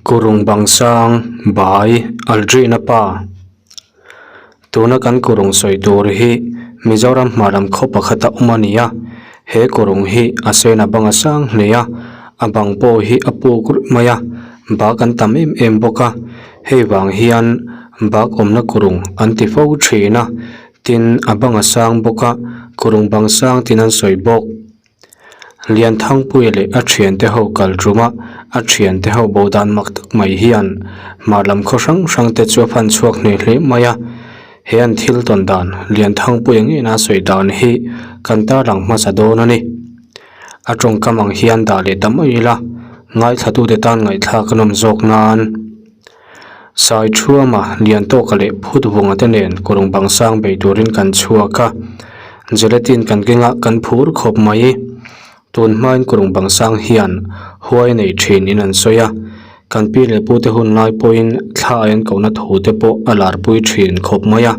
Kurung bang sang bai Aldrina pa Tuna kan kurung sawi tur hi Mizoram hmar lam khaw pakhata awm a ni a, he kurung hi a sen a bang a sang hle a, a bang pawh hi a puk ruih mai a, bak an tam em em bawk a, hei vang hian bak awmna kurung an ti fo thin a, tin a bang a sang bawk a, kurung bang sang tin an sawi bawk. Lianthangpuia leh a thiante ho kal tum a, a thiante ho bo dan mak tak mai hian hmar lam khaw hrang hrang te chu a fan chhuak hneh hle mai a, he an thil tawn dan Lianthangpuia ngena a sawi dan hi kan tarlang hmasa dawn a ni. A tawngkam ang hian dah leh ta mai ila, ngaithlatute tan ngaihthlak a nawm zawk nan. Sai Thuama, Liantawka leh Phutvunga te nen Kurung bang sang bei turin kan chhuak a, gelatin kan keng a kan phur khawp mai. Tun hmain Kurung bang sang hian huai nei thin in an sawi a, kan pi leh pute hun lai pawhin thla a enkauna thu te pawh a larpui thin khawp mai a,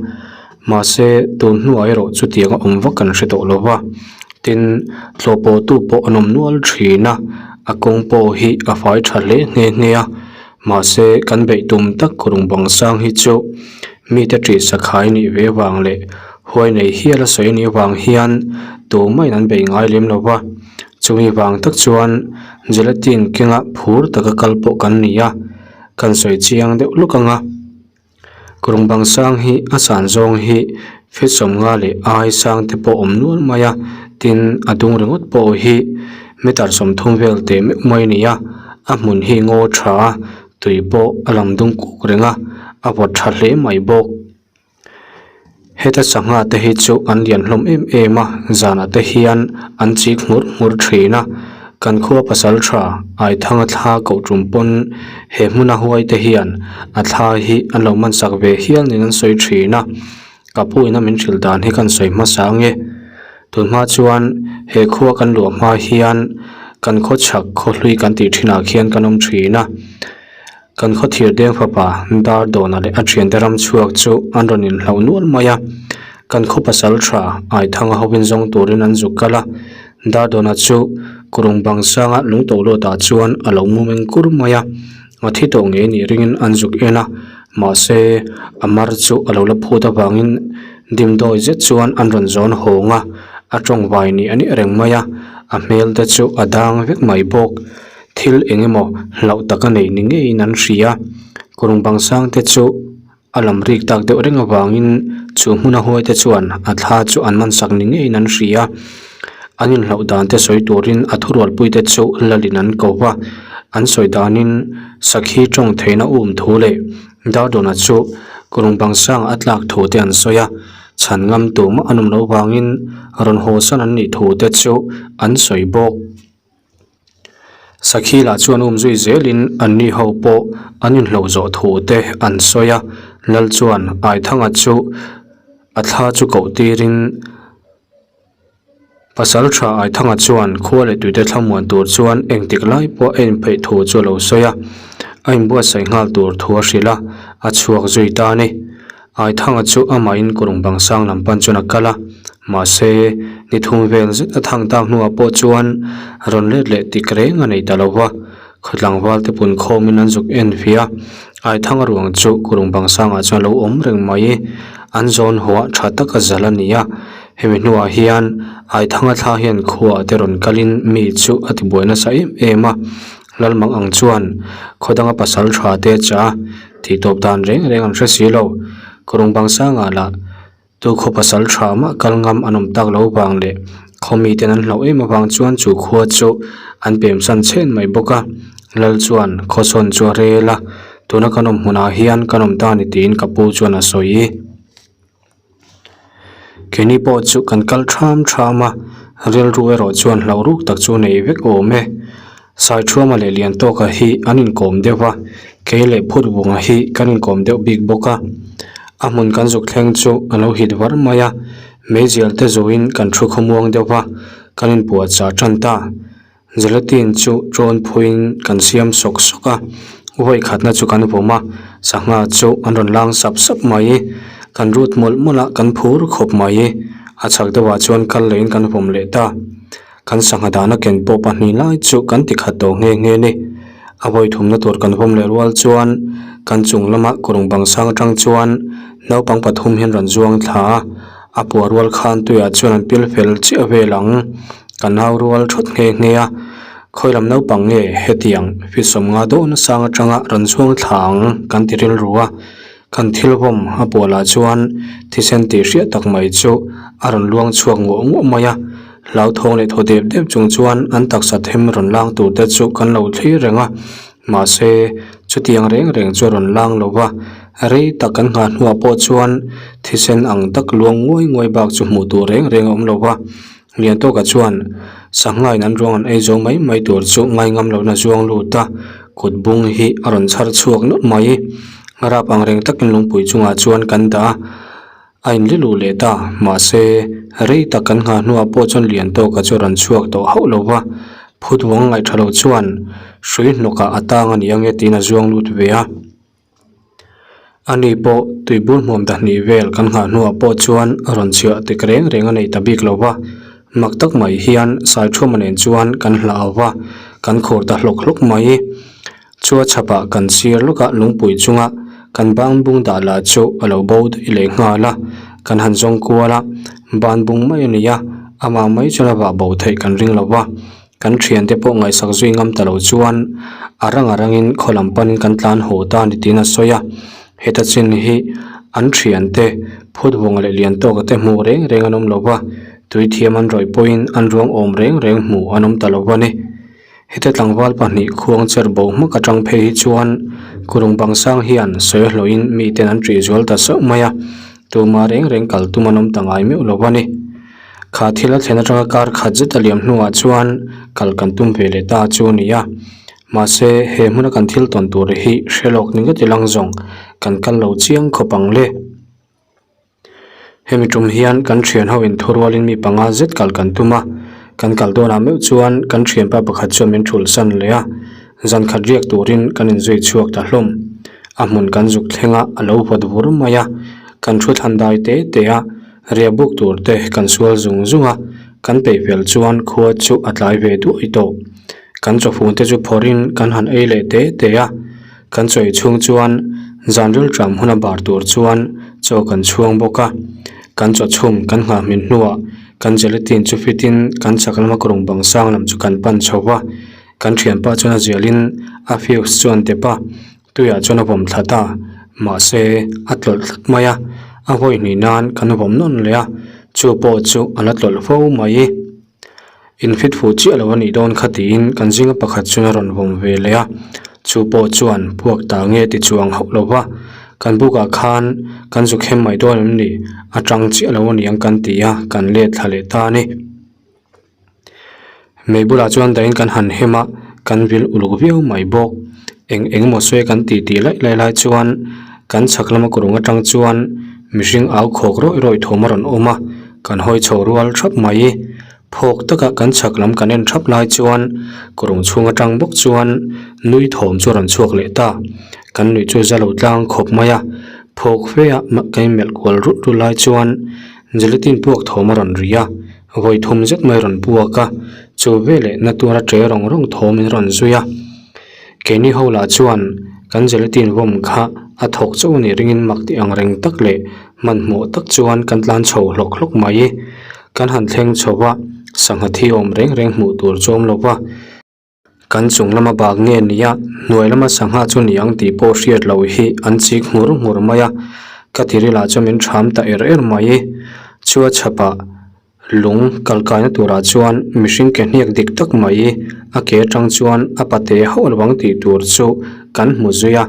mahse tun hnuah erawh chutiang a awm vak kan hre tawh lo va, tin tlawhpawhtu pawh an awm nual thin a, a kawng pawh hi a fai tha hle nghe nghe a. Mahse, kan beih tum tak kurung bang sang hi chu mite ṭih sakhai nih ve vang leh huai nei hial a sawi anih vang hian tumah in an beih ngai lem lo va. Chumi vang tak chuan gelatin kenga phur taka kal pawh kan ni a, kan sawi chiang deuh lawk ang a. Kurung bang sang hi a san zawng hi feet 50 leh ai sang te pawh awm nual mai a, tin a dung ringawt pawh hi meter 30 vel teh meuh mai a ni a, a hmun hi ngaw tha a, tui pawh a lang dung kuk reng a, a vawt tha hle mai bawk. Heta sangha te hi chu an lian hlawm em em a, zanah te hian an chik hmur hmur thin a, kan khua pasal tha Aithanga thla koh tum pawn he hmuna huai te hian a thla hi an lo man sak ve hial niin an sawi thin a, ka pu ina min hrilh dan hi kan sawi hmasa ange. Tunhma chuan he khua kan luah hma hian kan khaw chhak khaw hlui kan tih thinah khian kan awm thin a. Kan khawthir deng fapa dar dawna leh a thiante ram chhuak chu an rawn inhlauh nual mai a, kan khaw pasal tha Aithanga hovin zawng turin an zuk kal a, dar dawna chu kurung bang sanga lung to lawtah chuan a lo mu meng kur mai a, a thi tawh ngei nih ringin an zuk en a, mahse a mar chu a lo la phut avangin dimdawi zet chuan an rawn zawn hawng a, a tawngvai nih a nih reng mai a, a hmel te chu a dang vek mai bawk. Thil eng emaw hlauh tak a nei ni ngeiin an hria. Kurung bang sang te chu a lam rik tak deuh reng avangin chu hmuna huai te chuan a thla chu an man sak ni ngeiin an hria. An inhlauh dan te sawi turin a thurualpui te chu lalin an ko va. An sawi danin sakhi tawng theihna um thu leh Dardawna chu kurung bang sangah a tlak thu te an sawi a. Chhan ngam tumah an awm loh vangin rawn haw san an nih thu te chu an sawi bawk. Sakhi lah chuan um zui zelin anni ho pawh an inhloh zawh thu te an sawi a, Lal chuan Aithanga chu a thla chu koh tirin Pasal tha Aithanga chuan khua leh tuite thlamuan tur chuan engtik lai pawh a inpheih thu chu a lo sawi a, a inbuatsaih nghal tur thu a hrilh a, a chhuak zui ta a ni. Aithanga chu amahin kurung bang sang lam pan chuan a kal a, mahse, ni thum vel zet a thang tak hnuah pawh chuan rawn let leh tik reng a nei ta lo va, khawtlangval te pun khawmin an zuk en fih a, Aithanga ruang chu kurung bang sangah chuan a lo awm reng mai, an zawn huah tha taka zal a ni a, hemi hnuah hian Aithanga thla hian khuaah te rawn kalin mi chu a tibuai nasa em em a, Lalmang ang chuan khawdanga pasal tha te cha tih tawp dan reng reng an hre si lo. Kurung bang sangah lah tu khaw pasal tha mah kal ngam an awm tak lo vang leh khaw miten an hlauh em avang chuan chu khua chu an pem san chhen mai bawk a. Lal chuan khawsawn chu a rel a, tuna kan awm hmunah hian kan awm ta ni tiin ka pu chuan a sawi. Keini pawh chu kan kal tham tham a, rilru erawh chuan hlauh ruk tak chu nei vek awm e. Saithuama leh Liantawka hi an inkawm deuh a, kei leh Phutbunga hi kan inkawm deuh bik bawk a. A hmun kan zuk thleng chu a lo hit var mai a, meizial te zuin kan thu khawmuang deuh va, kan inpuahchah tan ta. Gelatin chu ṭawn phuiin kan siam sawk sawk a, vawi khatna chu kan vawm a, sangha chu an rawn lang sap sap mai, kan rut mawlh mawlh a, kan phur khawp mai, a chhak deuhah chuan kal leiin kan vawm leh ta, kan sangha dahna ken pawh pahnih lai chu kan ti khat tawh nghe nghe ni. A vawi thumna tur kan vawm leh rual chuan kan chung lama kurung bang sang atang chuan naupang pathum hian rawn zuang thla a, a puah rual khan tuiah chuan an pil fel chiah vel ang. Kan hau rual thawt nghe nghe a, khawi lam naupang nge hetiang feet sawmnga dawhna sang atanga rawn zuang thla ang kan ti rilru a, kan thil vawm a puah lah chuan thisen tih hriat tak mai chu a rawn luang chhuak nguah nguah mai a. Hlauthawng leh thaw dep dep chung chuan an taksa them rawn lang tur te chu kan lo thlir reng a, mahse chutiang reng reng chu a rawn lang lo va, rei tak kan nghah hnuah pawh chuan thisen ang tak luang nguai nguai bak chu hmuh tur reng reng a awm lo va. Liantawka chuan sanghain an ruang an ei zo mai mai tur chu ngai ngam lohna zuang lut a, kut bung hi a rawn chhar chhuak nawlh mai. Rap ang reng takin lungpui chungah chuan kan dah a. A inli luh leh ta, mahse, rei tak kan nghah hnuah pawh chuan Liantawka chu a rawn chhuak tawh hauh lo va, Phutvuang ngaih tha lo chuan hrui hnawkah a tang a ni ange tiin a zuang lut ve a. Ani pawh tuibur hmuam dahnih vel kan nghah hnuah pawh chuan a rawn chhiah tek reng reng a nei ta bik lo va, mak tak mai hian Saithuma nen chuan kan hlah au va, kan khur ta hlawk hlawk mai. Chua chhapah kan sir lawkah lungpui chunga kan banbung dah lah chu a lo bo daih leh nghal a, kan han zawng kual a, banbung mai a ni a, amah mai chuan a vah bo theih kan ring lo va, kan thiante pawh ngaihsak zui ngam ta lo chuan a rang a rangin khaw lam panin kan tlan haw ta a ni tiin a sawi a, heta chin hi an thiante phutvuang leh lian tawka te hmuh reng reng an awm lo va, tuithiam an rawih pawhin an ruang awm reng reng hmuh an awm ta lo va ni. Heta tlangval pahnih khuang cher bo hmak atang phei hi chuan kurung bang sang hian sawi hlawhin miten an ṭih zual ta sauh mai a, tumah reng reng kal tum an awm ta ngai meuh lo a ni. Kha thil a thlen atanga kar khat zet a liam hnuah chuan kal kan tum ve leh ta chu a ni a, mahse he hmuna kan thil tawn tur hi hre lawk ni ngawt ilang zawng kan kal lo chiang khawp ang le. Hemi tum hian kan thian ho in thurualin mi panga zet kal kan tum a, kan kal dawnah meuh chuan kan thianpa pakhat chuan min thulh san leh a, zan khat riak turin kan inzui chhuak ta hlawm. A hmun kan zuk thleng a, a lo vawt vur mai a, kan thu thlan dai te te a, riah buk tur te kan sual zung zung a, kan peih fel chuan khua chu a tlai ve duai tawh. Kan chawfun te chu phawrhin kan han ei leh te te a. Kan chawi chhung chuan zan rilṭam huna bar tur chuan chaw kan chhuang bawk a, kan chaw chhum kan nghah hmin hnuah kan gelatin chu fitin kan chak lama kawrung bang sang lam chu kan pan chho va, kan thianpa chuan a zialin a fuse chuan dep a, tuiah chuan a vawm thla ta, mahse a tlawlh tlat mai a, a vawi hnih nan kan vawm nawn leh a, chu pawh chu a la tlawlh fo mai. Infit fuh chiah lo a nih dawn kha tiin kan zinga pakhat chuan a rawn vawm ve leh a, chu pawh chuan puak ta nge ti chuang hauh lo va, kan bukah khan kan zu khem mai dawn em ni, a tang chiah lo a niang kan ti a, kan let thla leh ta a ni. Mei bulah chuan dahin kan han hem a, kan vil uluk viau mai bawk, eng eng emaw sawi kan tih tih laih laih lai chuan kan chhak lama kawrung atang chuan mihring au khawk rawih rawih thawm a rawn awm a. Kan hawi chho rual thap mai. Phawk taka kan chhak lam kan en thap lai chuan kawrung chhung atang bawk chuan nui thawm chu a rawn chhuak leh ta. Kan nuih chu za lo tlang khawp mai a, phawk fe a kan inmelh kual rut rut lai chuan gelatin puak thawm a rawn ri a, vawi thum zet mai a rawn puak a, chu veleh na tuara ṭe rawng rawng thawm in rawn zui a. Keini ho lah chuan kan gelatin vawm kha a thawk chauh a nih ringin mak tih ang reng tak leh hmanhmawh tak chuan kan tlan chho hlawk hlawk mai. Kan han thleng chho va, sangha thi awm reng reng hmuh tur chu awm lo va, kan chung lama bak nge nia hnuai lama sangha chu ni ang tih pawh hriat loh hi an chik nghur nghur mai a, ka tirilah chuan min ṭham ta er er mai. Chua chhapah. Lung kalkaina turah chuan mihring ke hniak dik tak mai a ke atang chuan a pate hauh lo ang tih tur chu kan hmu zui a.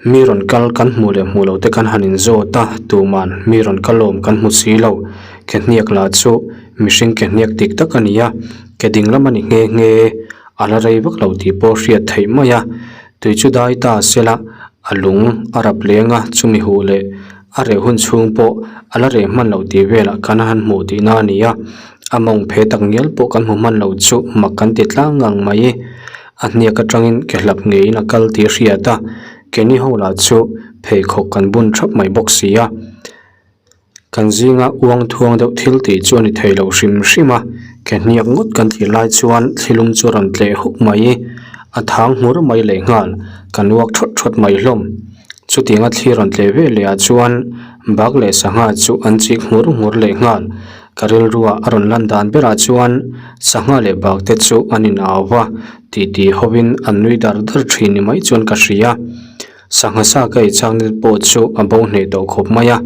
Mi rawn kal kan hmuh leh hmuh loh te kan han inzawt a, tuman mi rawn kal awm kan hmu si lo. Ke hniak lah chu mihring ke hniak dik tak a ni a, ke ding lam a ni nghe nghe, a la rei vak lo tih pawh hriat theih mai a. Tui chu dai ta sela a lung a rap leng a, chumi huh leh A reh hun chhung pawh a la reh hman loh tih velah kan han hmuh tihna a ni a, a mawng phe tak ngial pawh kan hmu hman loh chu mak kan ti tlang ngang mai. A hniak atangin ke hlap ngeiin a kal tih a hriat a, keini ho lah chu pheikhawk kan bun thap mai bawk si a. Kan zinga uang thuang deuh thil tih chu a ni thei lo hrim hrim a, ke hniak ngawt kan tih lai chuan thlilum chu a rawn tleh huk mai. A thang hmur mai lehnghal, kan uak thawt thawt mai hlawm. Chutianga thli rawn tleh ve leh ah chuan bak leh sangha chu an chik hmur hmur lehnghal. Ka rilruah a rawn lan dan berah chuan sangha leh bak te chu an in au va, titi hovin an nui dar dar thin ni mai chuan ka hria. Sangha sa ka ei chak na te pawh chu a bo hneh tawh khawp mai a.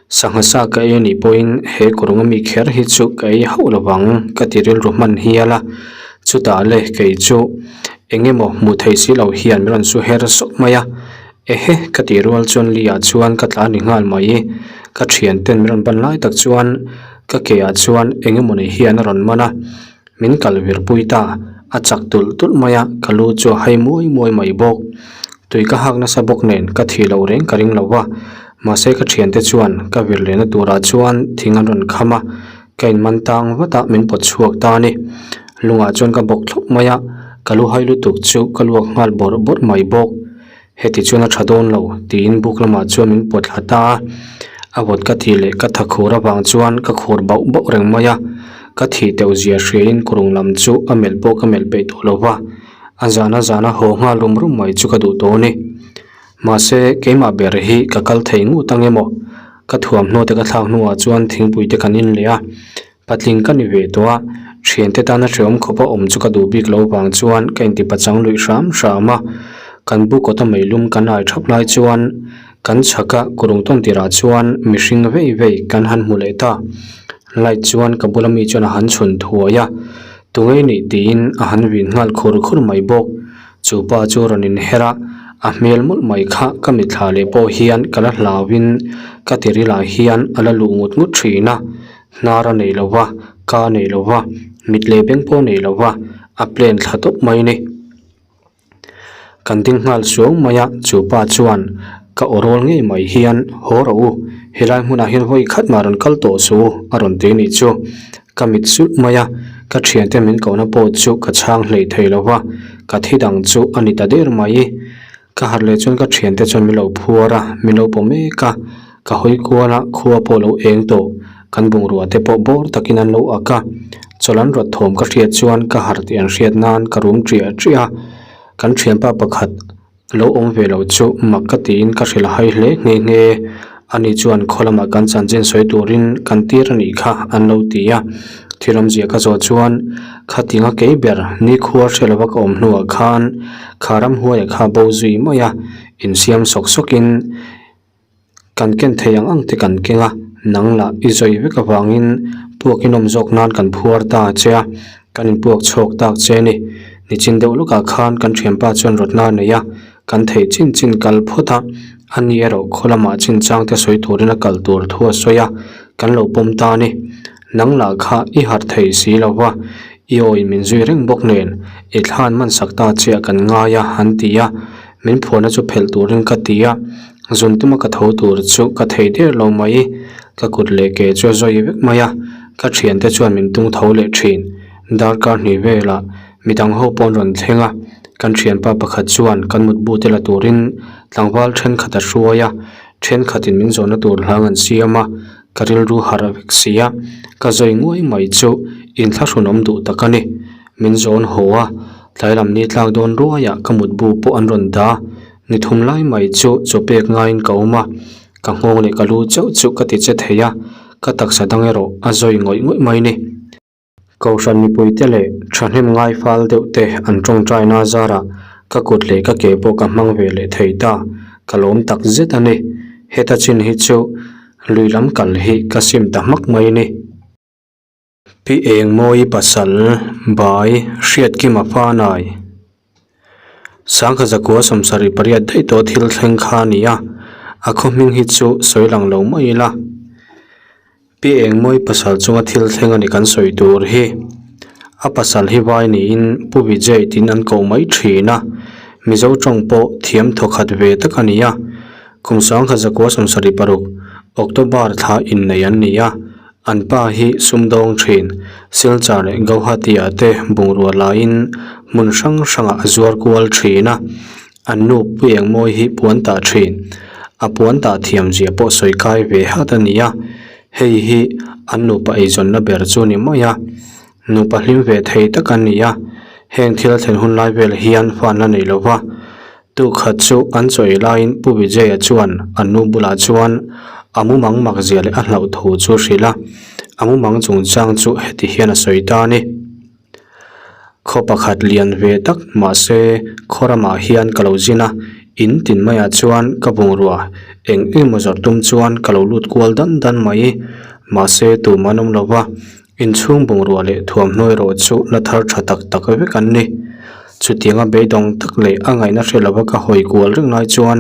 Sangha sa ka ei anih pawhin he kurung ami kher hi chu ka ei hauh lovang ka ti rilru hman hial a, chutah le kei chu eng emaw hmuh theih si lo hian min rawn su her sawk mai a, ehe ka tih rual chuan li ah chuan ka tla ni nghal mai, ka thian ten min rawn ban lai tak chuan ka ke ah chuan eng emaw ni hian a rawn man a, min kal vir pui ta, a chak tulh tulh mai a, ka lu chu a hai muai muai mai bawk. Tui ka hak nasa bawk nen ka thih loh reng ka ring lo va, mahse ka thiante chuan ka vir lehna turah chuan thing an rawn kham a, ka inman tang vat a min pawt chhuak ta a ni. Lungah chuan ka bawk thlawp mai a, ka lu hai lutuk chu ka luak nghal bawrh bawrh mai bawk. Heti chuan a tha dawn lo tiin buk lamah chuan min pawt thla ta a, a vawt ka tih leh ka tha khur avang chuan ka khur bauh bauh reng mai a, ka thih teuh zia hriain kurung lam chu a melh pawh ka melh peih tawh lo va, a zana zana haw nghal rum rum mai chu ka duh tawh a ni. Mahse keimah ber hi ka kal thei ngut ang emaw? Ka thuamhnaw te ka thlak hnuah chuan thingpui te kan in leh a, Patling ka ni ve tawh a, thiante tana hrehawm khawp a awm chu ka duh bik lo vang chuan ka inti pachang luih hram hram a. Kan bu kawta meilum kan ai thap lai chuan kan chhak a kurung tawn tirah chuan mihring vei vei kan han hmu leh ta. Light chuan ka bula mi chuan a han chhun thuai a, Tungei nih tiin a han vin nghal khur khur mai bawk. Chu pa chu rawn inher a, a hmel mawlh mai kha ka mitthla leh pawh hian ka la hlauin ka tirilah hian a la luh ngut ngut thin a. Hnar a nei lo va, ka nei lo va, mit leh beng pawh a nei lo va, a plan thla tawp mai a ni. Kan ding nghal suau mai a, chu pa chuan ka aw rawl ngei mai hian haw rawh u, helai hmunah hian vawi khat mah rawn kal tawh suh u a rawn ti anih chu. Ka mit sulh mai a, ka thiante min kohna pawh chu ka chhang hleih thei lo va, ka thi dang chu a ni ta der mai. Ka harh leh chuan ka thiante chuan min lo phuar a, min lo paw mek a, ka hawi kual a, khua pawh lo eng tawh, kan bungrua te pawh bawr takin an lo ak a, chawlh an rawt thawm ka hriat chuan ka harh tih an hriat nan ka rum ṭiah ṭiah a, kan thianpa pakhat lo awm ve lo chu mak ka tiin ka hrilh a hai hle nghe nghe, ani chuan khaw lamah kan chanchin sawi turin kan tir a nih kha an lo ti a, thil awmzia ka zawh chuan khatinga kei ber nikhua hre lova ka awm hnuah khan Kha ramhuaia kha bo zui mai a, insiam sawk sawkin kan ken thei ang ang te kan keng a, nang lah i zawi vek avangin puak inawm zawk nan kan phuar ta che a, kan inpuak chhawk tak che a ni. Nichin deuh lawkah khan kan thianpa chuan rawtna a nei a, kan theih chin chin kal phawt a, ani erawh khaw lamah chinchang te sawi turin a kal tur thu a sawi a, kan lo pawm ta a ni. Nang lah kha i harh thei si lo va, i awi min zui reng bawk nen, i thlan man sak ta chiah kan ngai a, an ti a. Min phuahna chu phelh turin ka ti a, zun tuma ka tho tur chu ka thei der lo mai. Ka kut leh ke chu a zawi vek mai a, ka thiante chuan min tung tho leh thin. Darkar hnih velah midang ho pawh an rawn thleng a, kan thianpa pakhat chuan kan mutbu te la turin tlangval thenkhat a hruai a, thenkhatin min zawhna tur hlang an siam a. Ka rilru harh vek si a, ka zawi nguai mai chu inthlahrunawm duh tak a ni. Min zawn haw a, tlai lam ni tlak dawn ruaiah ka mutbu pawh an rawn dah. Ni thum lai mai chu chaw pek ngaiin ka awm a, ka nghawng leh ka lu chauh chu ka ti che thei a, ka taksa dang erawh a zawi ngawih ngawih mai ni. Kohhran mipuite leh thahnem ngai fal deuh te an tawngtaina zarah ka kut leh ka ke pawh ka hmang ve leh thei ta, ka lawm tak zet a ni. Heta chin hi chu lui lam kal hi ka sim ta hmak mai a ni. Pi Engmawi pasal Bai Hriatkima Fanai Sangha zakua 78 daih tawh thil thleng kha a ni a, a khaw hming hi chu sawi lang lo mai ila. Pi Engmawi pasal chunga thil thleng a ni kan sawi tur hi. A pasal hi vai niin Pu Vijay tiin an koh mai thin a, Mizo tawng pawh thiam thawkhat ve tak a ni a. Kum 1976, October thla innei an ni a, an pa hi sumdawng thin, Silchar leh Gauhati ah te bungrua laiin hmun hrang hrangah a zuar kual thin a. An nu Pu Engmawi hi puan tah thin. A puan tah thiam zia pawh sawi kai ve hat a ni a, hei hi an nupa eizawnna ber chu ni mai a. Nupa hlim ve thei tak an ni a. Heng thil a thlen hun lai vel hian fa an la nei lo va. Tukhat chu an chaw ei laiin Pu Vijay-a chuan an nu bulah chuan a mumang mak zia leh a hlauh thu chu a hrilh a. A mumang chungchang chu heti hian a sawi ta a ni. Khaw pakhat lian ve tak mahse khaw ramah hian ka lo zin a, in tin maiah chuan ka bungrua eng emaw zawrh tum chuan ka lo lut kual dan dan mai. Mahse tumah an awm lo va, inchhung bungrua leh thuamhnaw erawh chu la thar tha tak tak vek an ni. Chutianga beidawng tak leh a ngaihna hre lova ka hawi kual reng lai chuan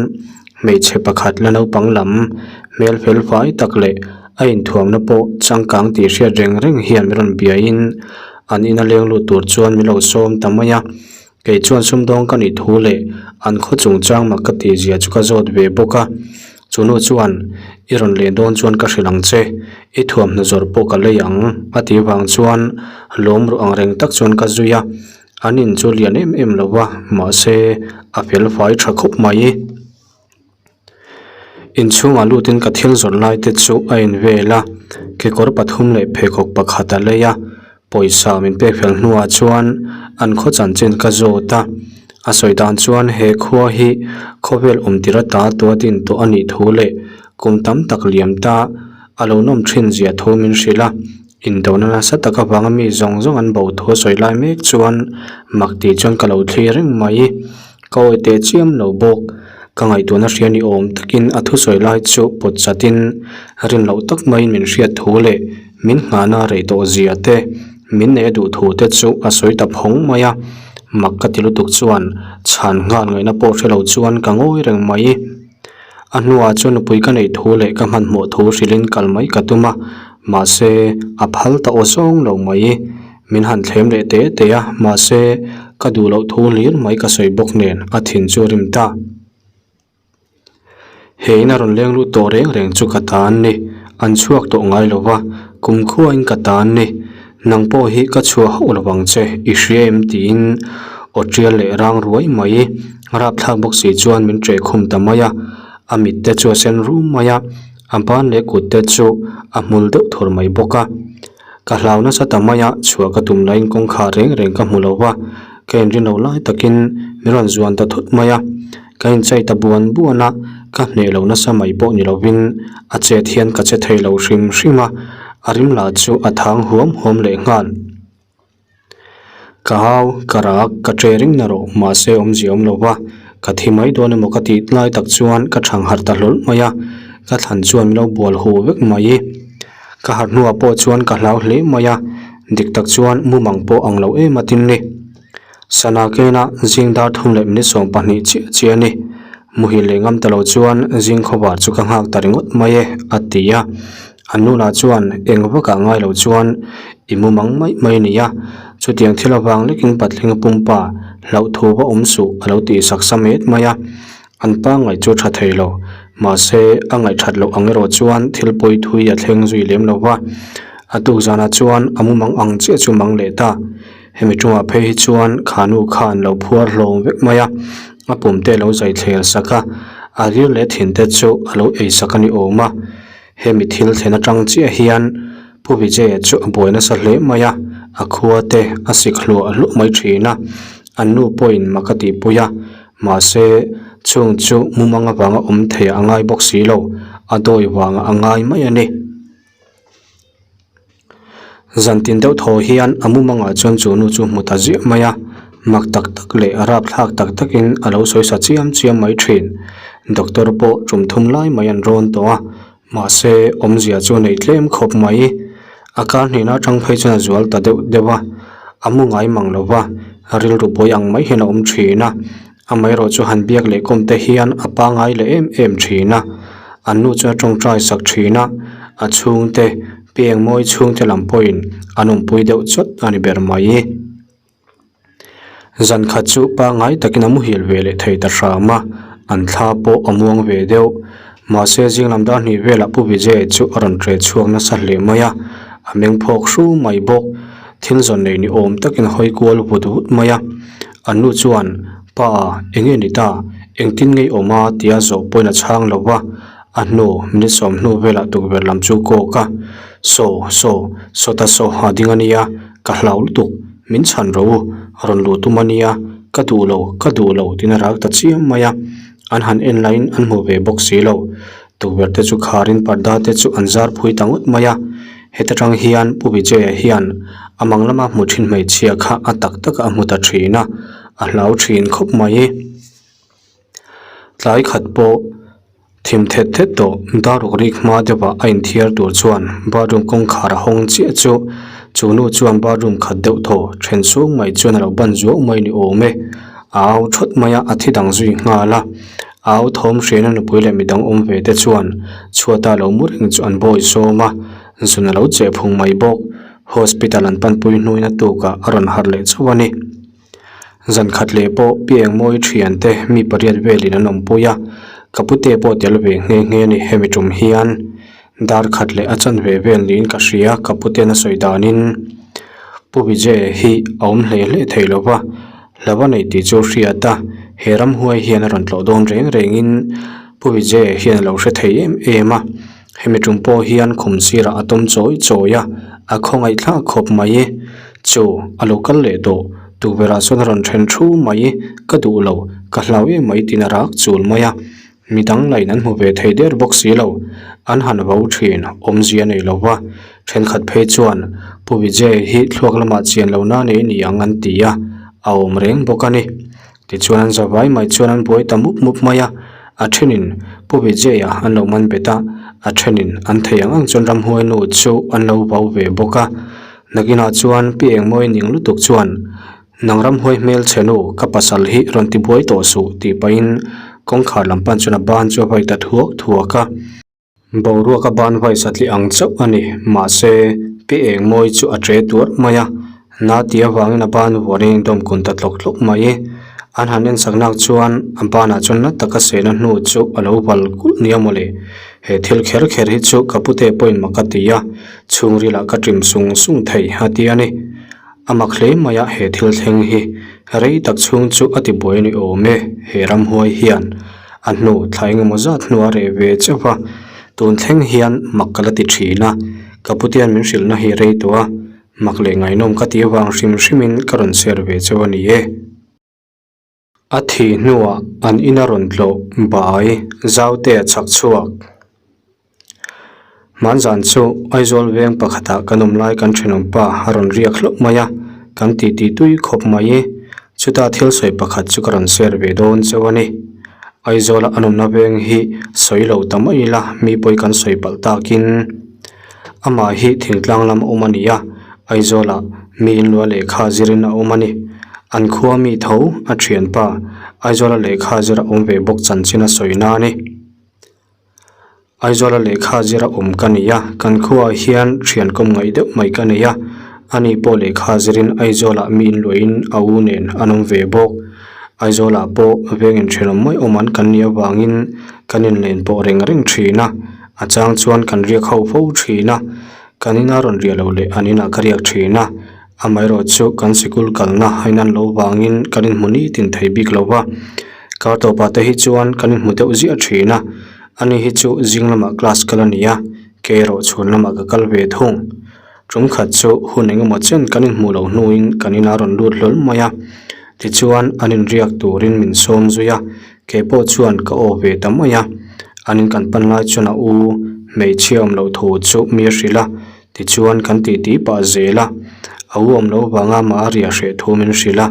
hmeichhe pakhat la naupang lam hmel fel fai tak leh a inthuamna pawh changkang tih hriat reng reng hian min rawn biaiin an ina leng lut tur chuan min lo sawm ta mai a. Kei chuan sumdawng ka nih thu leh an khaw chungchang mak ka tih zia chu ka zawt ve bawk a. Chu nu chuan, I rawn leh dawn chuan ka hrilh ang che, i thuamhnaw zawrh pawh ka lei ang, a tih vang chuan lawm ruh ang reng tak chuan ka zui a. An in chu lian em em lo va, mahse a fel fai tha khawp mai. Inchhungah lutin ka thil zawrh lai te chu a in vel a, kekawr pathum leh pheikhawk pakhat a lei a, pawisa min pek fel hnuah chuan an khaw chanchin ka zawt a, a sawi dan chuan he khua hi khawvel awm tir ata tua din tawh a nih thu leh kum tam tak liam ta a lo nawm thin zia thu min hrilh a, indona nasa tak avanga mi zawng zawng an bo thu a sawi lai mek chuan mak tih chuan ka lo thlir reng mai. Ka awi teh chiam lo bawk. Ka ngaihtuahna hria ni awm takin a thusawi lai chu pawt chatin rin loh tak maiin min hriat thu leh min nghahna rei tawh zia te, min neih a duh thu te chu a sawi ta phawng mai a. Mak ka ti lutuk chuan chhan nghal ngaihna pawh hre lo chuan ka ngawi reng mai. A hnuah chuan nupui ka neih thu leh ka hmanhmawh thu hrilhin kal mai ka tum a, mahse a phal ta aw zawng lo mai. Min han thlem leh te te a, mahse ka duh loh thu hlir mai ka sawi bawk nen a thin chu a rim ta. He in a rawn leng lut tawh reng reng chu ka ta an ni, an chhuak tawh ngai lo va, kumkhuain ka ta an ni. Nang pawh hi ka chhuah hauh lo vang che, i hria em tiin aw tial leh rang ruai mai. Rapthlak bawk si chuan min ṭeh khum ta mai a, a mit te chu a sen rum mai a, a ban leh kut te chu a hmul deuh thur mai bawk a. Ka hlau nasa ta mai a, chhuah ka tum laiin kawngkhar reng reng ka hmu lo va, ka inrin lo lai takin min rawn zuan ta thut mai a, ka inchei ta buan buan a, ka hneh lo nasa mai pawh ni lovin a chet hian ka che thei lo hrim hrim a, a rim lah chu a thang huam huam leh nghal. Ka hau, ka rak, ka ṭe ring na rawh, mahse awmzia awm lo va, ka thi mai dawn emaw ka tih lai tak chuan ka thang harh ta hlawl mai a, ka thlan chuan min lo bual huh vek mai. Ka harh hnuah pawh chuan ka hlau hle mai a, dik tak chuan mumang pawh ang lo em a tin ni. Sana kena zing dar thum leh minute 12 chiah chiah a ni. Muhil leh ngam ta lo chuan zing khawvar chu ka nghak ta ringawt mai e, a ti a. An nu lah chuan eng vakah ngai lo chuan i mumang mai mai a ni a, chutiang thil avang lekin patling pumpa hlauh thu va awm suh a lo tih sak sa met mai a. An pa ngaih chu tha thei lo, mahse a ngaih that loh ang erawh chuan thil pawi thui a thleng zui lem lo va. A tuk zanah chuan a mumang ang chiah chu mang leh ta. Hemi tungah phei hi chuan kha nu khan lo phuar hlawm vek mai a, a pum te a lo zai thler sak a, a rir leh thin te chu a lo ei sak a ni awm a. Hemi thil thlen atang chiah hian Pu Vijaya chu a buai nasa hle mai a, a khua te a sik hluah hluah mai thin a, an nu pawhin mak a tihpui a, mahse chung chu mumang avanga awm theiah a ngai bawk si lo, a dawi vangah a ngai mai a ni. Zan tin deuh thaw hian a mumangah chuan chu nu chu hmu ta ziah mai a, mak tak tak leh rapthlak tak takin a lo sawi sa chiam chiam mai thin. Doctor pawh tum thum lai mai an rawn tawh a, mahse awmzia chu nei tlem khawp mai. A kar hnihna atang phei chuan a zual ta deuh deuh a, a mu ngai mang lo va, rilru buai ang mai hian a awm thin a. Amaherawh chu han biak leh kawm te hian a pangai leh em em thin a, an nu chuan a tawngtai sak thin a, a chhungte piang mawi chhungte lam pawhin an awmpui deuh chawt a ni ber mai. Zan khat chu pangai takin a muhil ve leh thei ta hram a, an thla pawh a muang ve deuh. Mahse zing lam dar hnih velah Pu Vijay chu a rawn ṭe chhuak nasa hle mai a, a meng phawk hru mai bawk. Thil zawn nei ni awm takin a hawi kual vut vut mai a. An nu chuan, Pa, eng nge ni ta? Engtin nge i awm a? tia zawh pawhin a chhang lo va. A hnu, minute sawm hnu velah tukverh lam chu kawk a, Saw, saw, sawta saw a ding a nia, ka hlau lutuk, min chhan rawh u. Rawn luh tum a nia, ka duh lo, ka duh lo tiin a rak ta chiam mai a. An han en laiin an hmu ve bawk si lo. Tukverh te chu kharin parda te chu an zar phui ta ngawt mai a. Heta tang hian Pu Vijaya hian a mang lama hmu thin hmeichhia kha a tak tak a hmu ta thin a, a hlau thin khawp mai. Tlai khat pawh thim thet thet tawh daruk rik hma deuhah a inthiar tur chuan bathroom kawngkhar a hawng chiah chu chu nu chuan bathroom khat deuh thaw then sung mai chuan a lo ban zuau mai ni awm e. A au thawt mai a, a thi dang zui nghal a. A au thawm hriain a nupui leh midang awm ve te chuan chhuata lo mu reng chu an bawi sawm a, zun a lo cheh phung mai bawk. Hospital an panpui hnuin a tukah a rawn harh leh chauh a ni. Zan khat leh pawh Pi Engmawi thiante mi pariat velin an awmpui a, ka pute pawh tel ve nghe nghe a ni hemi tum hian dar khat leh a chanve vel niin ka hria ka puten a sawi danin Pu Vijay hi a awm hle hle thei lo va, hlo a nei tih chu hriat a, he ramhuai hian a rawn tlawh dawn reng rengin Pu Vijay hian a lo hre thei em em a, hemi tum pawh hian khum sirah a tawm chawi chawi a, a khawngaih thlak khawp mai. Chu, a lo kal leh tawh, tukverh ah chuan a rawn then thu mai, ka duh lo, ka hlau em mai tiin a rak chul mai a. Midang lain an hmu ve thei der bawk si lo, an han vo thin, awmzia nei lo va. Thenkhat phei chuan, Pu Vijay hi thluak lamah chian lo na nei ni ang an ti a, a awm reng bawk a ni. Tichuan an za vai mai chuan an buai ta mup mup mai a, a thenin Pu Vijay-a an lo man bet a, a thenin an thei ang ang chuan ramhuai nu chu an lo vau ve bawk a. Nakinah chuan Pi Engmawi ning lutuk chuan, Nang ramhuai hmel chhe nu, ka pasal hi rawn ti buai tawh suh tih pahin kawngkhar lam pan chuan a ban chu a vai ta thuak thuak a. Boruak a ban vai satliah ang chauh a ni, mahse Pi Engmawi chu a che tuarh mai a, na ti avangin a ban vuanin a dawm kun ta tlawk tlawk mai. An han ensak nak chuan a banah chuan na taka sehna hnu chu a lo val kulh nia mawle. He thil kher kher hi chu ka pute pawhin mak a ti a, chhungrilah ka ṭim sung sung thei a ti a ni. A mak hle mai a he thil thleng hi rei tak chhung chu a ti buai a ni awm e, he ramhuai hian a hnu thla engemaw zat hnu a reh ve chauh a, tun thleng hian mak ka la ti thin a, ka putian min hrilhna hi rei tawh a, mak leh ngaihnawm ka tih avang hrim hrimin ka rawn share ve chauh a ni e. A thih hnuah an ina rawn tlawh bai Zaute a chhak chhuak. Hmanzan chu Aizawl veng pakhatah kan awm lai kan thenawm pa a rawn riak hlauh mai a, kan titi tui khawp mai. Chuta thil sawi pakhat chu ka rawn share ve dawn chauh a ni. Aizawla an awmna veng hi sawi lo ta mai ila mi pawi kan sawi palh takin amah hi thingtlang lam a awm a ni a, Aizawlah mi inluah lehkha zirin a awm a ni. An khua mi tho a thianpa Aizawla lehkha zir a awm ve bawk chanchin a sawi na a ni. Aizawla lehkha zir a awm ka nei a, kan khuaah hian thian kawm ngaih deuh mai ka nei a, ani pawh lehkha zirin Aizawlah mi inluahin a u nen an awm ve bawk. Aizawlah pawh veng inthenawm mai awm an kan nih avangin kan inlen pawh reng reng thin a, a chang chuan kan riak ho fo thin a, kan ina rawn riah loh leh an inah ka riak thin a. Amaherawh chu kan sikul kalna a inan loh vangin kan inhmu nitin thei bik lo va, kar tawpah te hi chuan kan inhmu deuh ziah thin a, ani hi chu zing lamah class kal a ni a, kei erawh chhun lamah ka kal ve thung. Tum khat chu hun engemaw chen kan inhmuh loh hnuin kan inah rawn lut hlawl mai a, tichuan an inriak turin min sawm zui a, kei pawh chuan ka aw ve ta mai a, an in kan pan lai chuan a u hmeichhia awm loh thu chu mi a hrilh a, Tichuan kan titi pah zel a, a u awm loh vanga amah a riah hreh thu min hrilh a,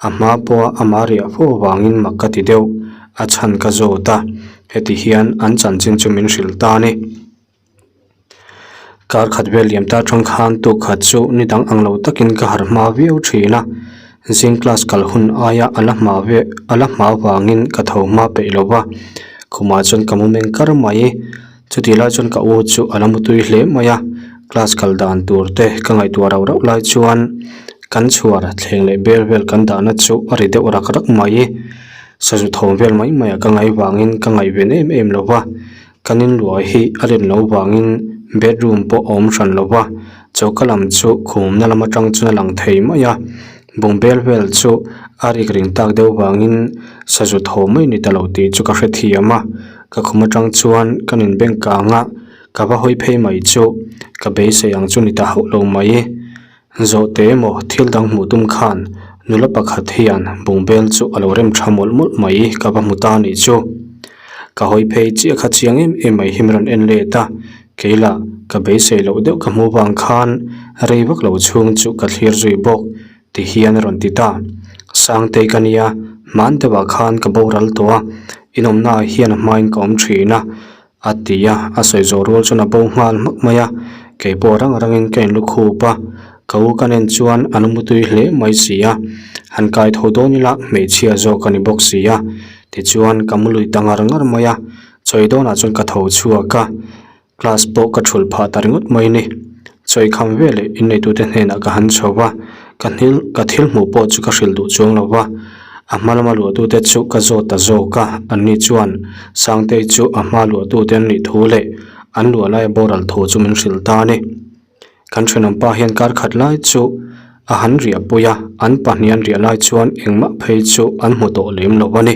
a hma pawha amah a riah fo avangin mak ka ti deuh, a chhan ka zawt a, heti hian an chanchin chu min hrilh ta a ni. Kar khat vel liam ta atang khan tuk khat chu ni dang ang lo takin ka harh hma viau thin a, zing class kal hun aia a la hma ve a la hma vangin ka tho hma peih lo va, khumah chuan ka mu meng kar mai. Chutih lai chuan ka u chu a la mutui hle mai a, class kal dan tur te ka ngaihtuah rauh rauh lai chuan kan chhuar thleng leh bel vel kan dahna chu a ri deuh rak rak mai. Sazu thawm vel mai mai ah ka ngaih vangin ka ngaihven em em lo va, kan inluah hi a len loh vangin bedroom pawh a awm hran lo va, choka lam chu khumna lam atang chuan a lang thei mai a, bungbel vel chu a rik ring tak deuh vangin sazu thawm mai ni ta lo tih chu ka hrethiam a. Ka khum atang chuan kan in bank kang a, ka va hawi phei mai chu ka beisei ang chu ni ta hauh lo mai. Zawhte emaw thil dang hmuh tum khan Nula pakhat hian bungbel chu a lo rem tha mawlh mawlh mai ka va hmu ta anih chu. Ka hawi phei chiah kha chiang em em mai hi min rawn en let a, kei lah ka beisei loh deuh ka hmuh vang khan rei vak lo chhung chu ka thlir zui bawk ti hian a rawn ti ta. Sangtei ka nia, hman deuhah khan ka boral tawh a, inawmnaah hian a hmain ka awm thin a, A ti a, a sawi zawh rual chuan a bo nghal hmak mai a, kei pawh rang rangin ka inlu khup a, ka u ka nen chuan a lu mutui hle mai si a, han kai tho dawn ila hmeichhia zawk a ni bawk si a, tichuan ka mu lui ta ngar ngar mai a, chawi dawnah chuan ka tho chhuak a, class pawh ka thulh phah ta ringawt mai ni, chawi kham veleh inneitute hnenah ka han chho va, ka hnil ka thil hmuh pawh chu ka hrilh duh chuang lo va. A hma lama luahtute chu ka zawt ta zawk a, anni chuan Sangtei chu a hma luahtute an nih thu leh an luah laia boral thu chu min hrilh ta a ni. Kan thenawmpa hian kar khat lai chu a han riahpui a, an pahnih an riah lai chuan engmah phei chu an hmu tawh lem lo a ni.